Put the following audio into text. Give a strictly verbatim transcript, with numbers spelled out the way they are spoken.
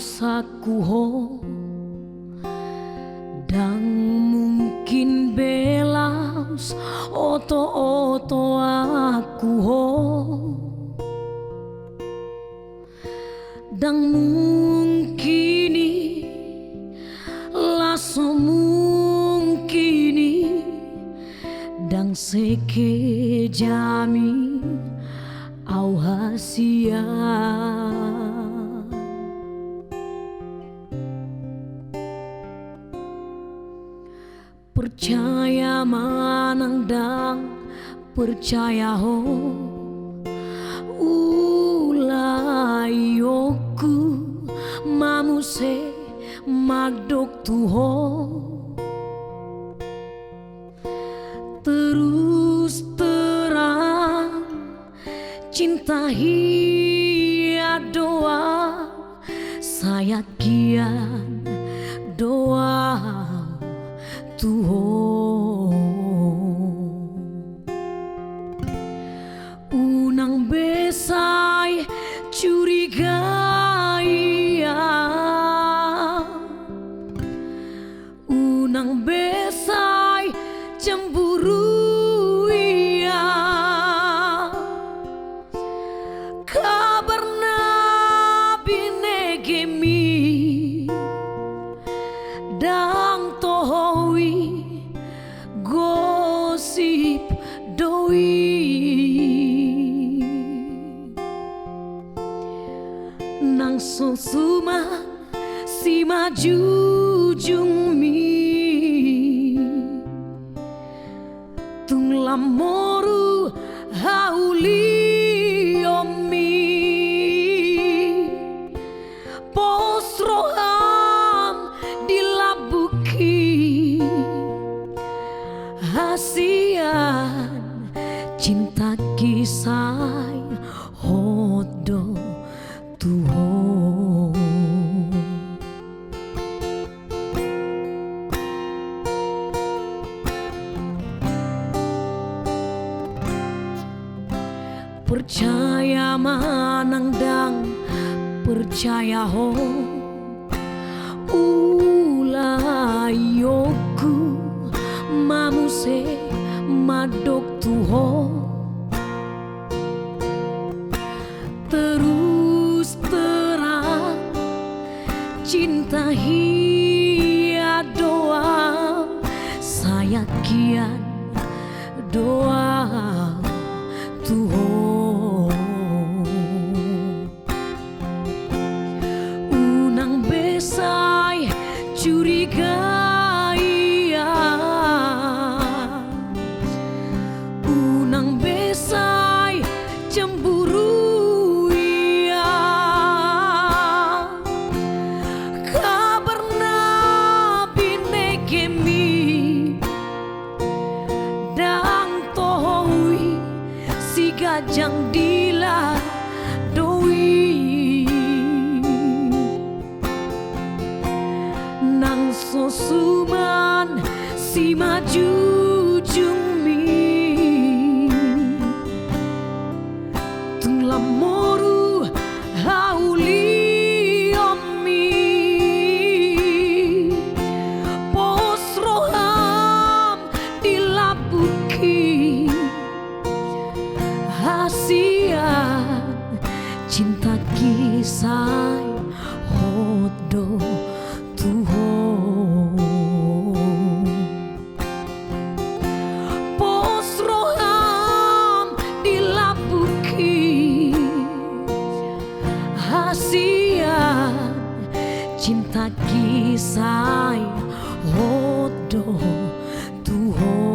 Saku ho, ndang mungkin be laos oto-oto aku ho. Ndang mungkin i, laos so mungkin i, ndang sekejam i au hasian. Percaya manang ndang percaya ho, ulaonku ma muse mandok tu ho. Terus terang, cinta hian do au, sayat hian do au tu ho. Unang be sai curigai au, unang be sai cemburui au. Kabar na binegemi ndang toho i, gosip do i. Nang so suman simanjujungmi, tung lam moru haulianmi. Pos roham di lambungki, hasian cinta kisai hot do tu ho. Percaya manang ndang percaya ho, ulaonku ma muse mandok tu ho. Terus terang, cinta hian do au, sayat hian do au tu ho. Unang be sai curigai au, unang be sai cemburui au. Kabar na binegemi ndang toho i, siganjang dila do i. Nang so suman simanjujungmi, tung lam moru haulianmi. Pos roham di lambungki, hasian cinta kisai hot do tu ho. Pos roham di lambungki, hasian cinta kisai hot do tu ho.